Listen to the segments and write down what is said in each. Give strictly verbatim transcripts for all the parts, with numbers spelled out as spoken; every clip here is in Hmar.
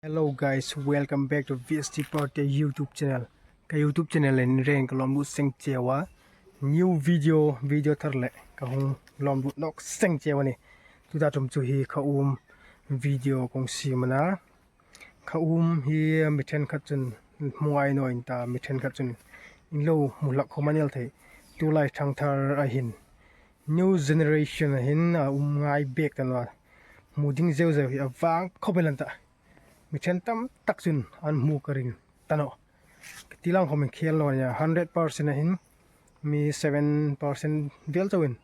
Hello guys, welcome back to V S T Party YouTube channel. Ka YouTube channel in reng ka lawm lut seng cheu a. New video, video thar le ka hung lawm lut nawk seng cheu a nih. Tuta ṭum chu hi kha um video kong siem a nih. Kha um hi mi ṭhenkhat chun hmu ngai naw in ta, mi ṭhenkhat chun in lo hmu hlak khawm a ni el thei. Tulai ṭhangthar a hin, new generation a hin a um ngai bek ta naw a. Hmu ding zeu zeu hi a vâng khawp el an ta. Mi ṭhen tam tak chun an hmu ka ring ta nawh. Ka ti lang khawm in khel naw nia, hundred percent a hin mi seven percent vel chauhin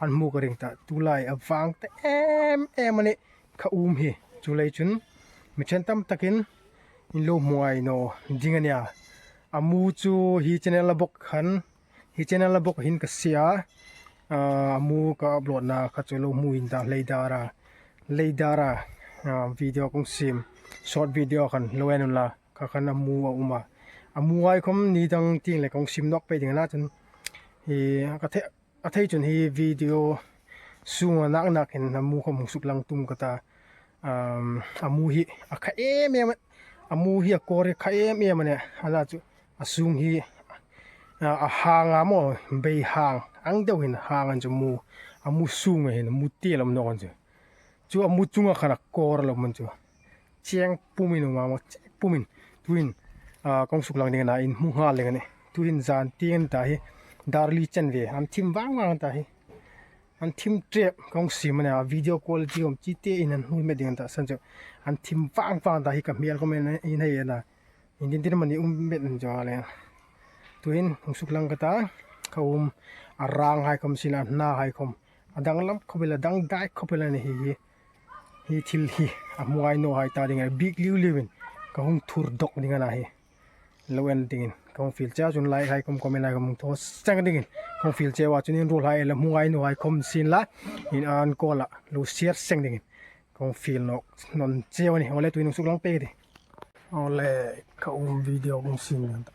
an hmu ka ring ta. Tulai a vâng ta em em a nih kha um hi. Chu lai chun mi ṭhen tam takin in lo hmu ngai naw ding a nia. A mu chu hi channel a bawk khan, hi channel a bawk hin ka sie a. Ah, a mu ka upload na kha chu lo hmu in ta, leidara, leidara, ah, video kong siem, short video khan lo en unla, kha khan a mu a um a. A mu ngai khawm ni dang tieng le kong siem nawk pei ding a na chun. Hi ka the, a thei chun hi video sunga nak nakin a mu khawm hung suklang tum ka ta. Um, a mu hi a kha em em, a mu hi a kawr hi kha em em a nih. A na chu a sung hi, a, a hang a maw, bei hang, ang deu hin hang an chu mu, a mu sunga hin mu tiel a um nawk an chu. Chu a mu chunga khan a kawr a lo um an chu. Cheng pumin a um a maw, cheng pumin. Tuhin, ah, kong suklang ding a na, in hmu nghal ding a nih. Tuhin zan tieng ta hi, dar li chen ve, an thim vang vang ta hi. An thim ṭep kong siem a nih, video quality khawm chi te in an hnuoi met ding an ta san chu. An thim vang vang ta hi ka hmel khawm in, in hei a na. In tin tin mani um met an chu a le. Tuhin hung suklang ka ta, kha um a rang hai khawm sien la, a hna hai khawm. A danglam khawp el a, dangdai khawp el a nih hi, hi. Hi thil hi a hmu ngai naw hai ta ding a, bik liu liuin ka hung thur dawk ding a na hi. Lo en dingin kong fiel che a chun like hai khawm, comment hai khawm thaw seng dingin kong fiel che a chun in ruolhai la hmu ngai naw hai khawm sien la, in an call a lo share seng dingin kong fiel nawk nawn che a nih. Awle, tuhin hung suklang pei ka ti. Awle, kha um video kong siem ngai ta.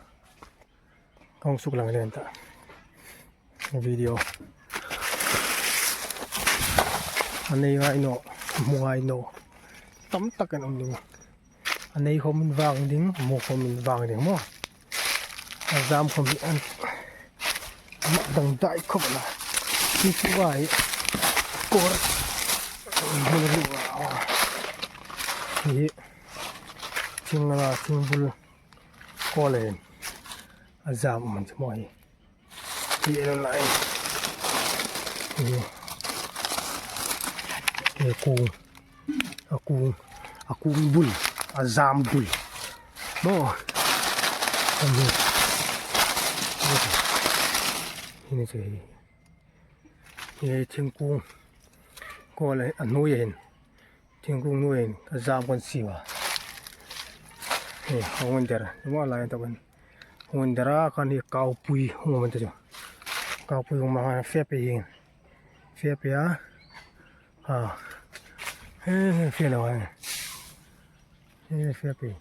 Kong suklang ngai ta. Video. A nei ngai naw, hmu ngai naw. Tam tak an um ding. A nei khawm in vang ding, a mu khawm in vang ding maw. A zam khawm hi an mak dangdai khawp a na. Ni chu ai kawr. Hi thing a na, thing bul. Kawl a hin a zam um an chu maw hi. Hi en unla. Hi. Hi kung. A kung. A kung bul. A zam bul. Maw. Hi ni chu hi. Hi thingkung. Kawl a hnuoia hin. Thingkung hnuoia hin ka zam kan siem a. Hi, hung der. Maw lai ta kan. Hung der a kan hi kaupui hung man ta chu. Kaupui hung ma fe pei hin. Fe pei a. Ha. He, he, fe lo he. He, fe pei.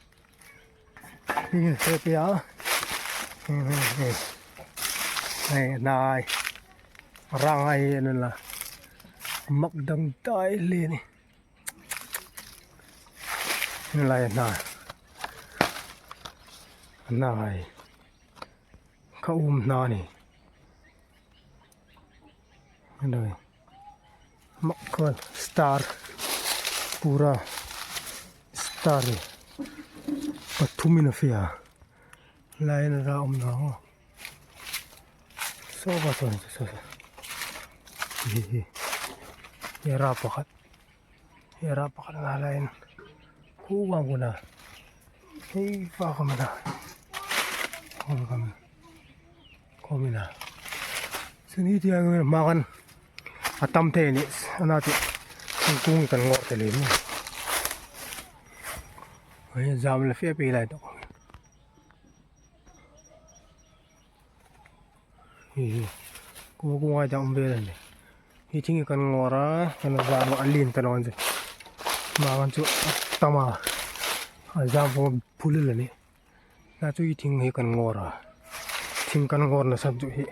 He, fe pei a. He, he, he. He, nai. Rang ai nun la. Mak dangdai le ni. Nun la na. Nai. Ka um hna ni. Hello. Mak khan star. Pura star. Pathum in a fe a. Lai na ra um na ho. So ba so so so. Hi hi. Ya ra pakhat. Hi ra pakhat nga lain. Ku wang ku na. Hei fa ka ma na. Ku ka ma. Ku mi na. Sini ti ang ma kan. A tam thei ni. Ana ti. Ku kan ngor te le ni. Hei zam le fe pe lai to. Hi hi. Ku ku ngai ta um ve le ni. Hi thing hi kan ngor a, kan zam a lien ta naw an chu. Ma kan chu tam a. A zam po phul le ni. Na chu hi thing hi kan ngor a. Thing kan ngor na san chu hi.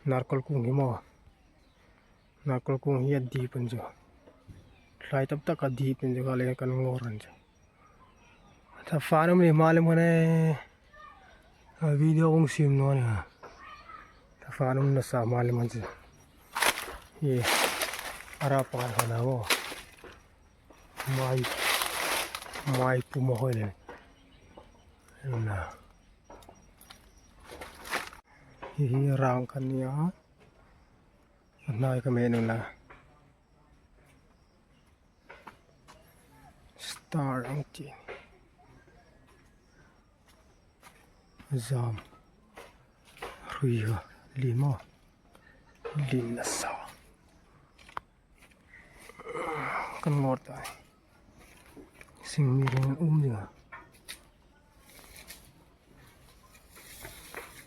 Narkol kung hi maw. Narkol kung hi a dip an chu. Hlai tam tak a dip an chu, ka le kan ngor an chu. Tafa an um ni hma lem khan e. A video kong siem naw ni a. Tafa an um nasa hma lem khan chu. Hi a ra pa khan a maw. Mai, mai pum a hoi le. Na. Hi hi rang khan ni a. A hnai ka me nu la. Star ang ti. Zam. Hrui ha. Lima. Lin nasa. Kan ngor ta. Sing mi ring um ding a.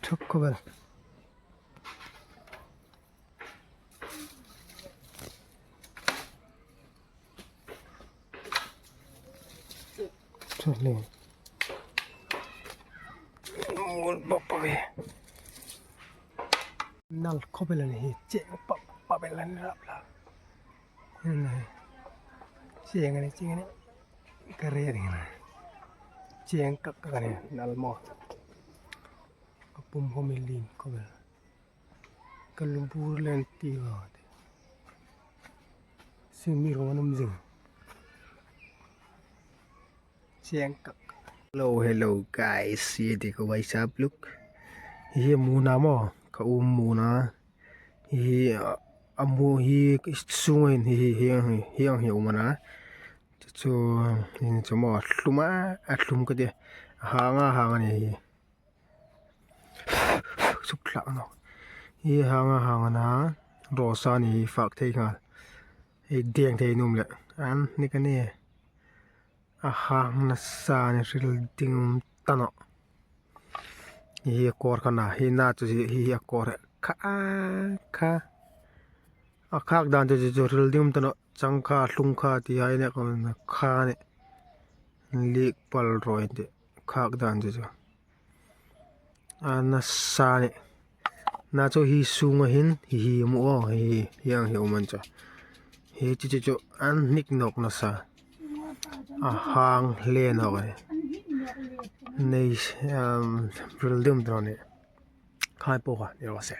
Thuk ko bel. Thuk le. Mul bap bap e. Nal khawp el a ni hi, cheng pap pap el a ni rap la. Cheng a ni, cheng a ni. Ka re ding a ni. Cheng kak kak a ni, nal maw. Ka pum khawm a lien khawp el. Ka lum bur len ti va. Sing mi ro num zing. Cheng kak. Hello, hello guys. Hi ti ko WhatsApp look. Hi mu na maw, ka um mu na. Hi, a, a mu hi sung in hi, hi, hi, hi, hi um na. Chu, chu, hi chu maw, a hlum a, a hlum ka ti. Hang a, hang a ni hi. Suk thlak naw. Hi hang a, hang a na. Ro sa ni hi fak thei kha. Hi deng thei num le. An ni ka ni. A hang nasa ni hril ding um ta naw. Hi a kawr kha na, hi na chu hi, hi a kawr kha, kha. A khak dan chu, chu, chu hril ding um ta naw. Chang kha, hlung kha, ti hai ne, kha ne. Lik pal roi te. Khak dan chu, chu. A nasa ni. Na chu hi sunga hin, hi hi mu o, hi, hi ang hi um an chu. Hi chu chu chu an hnik nawk nasa. A hang hle nawk a ni. Nei, um, hril ding um ta naw ni. Khai po kha, ni ro se.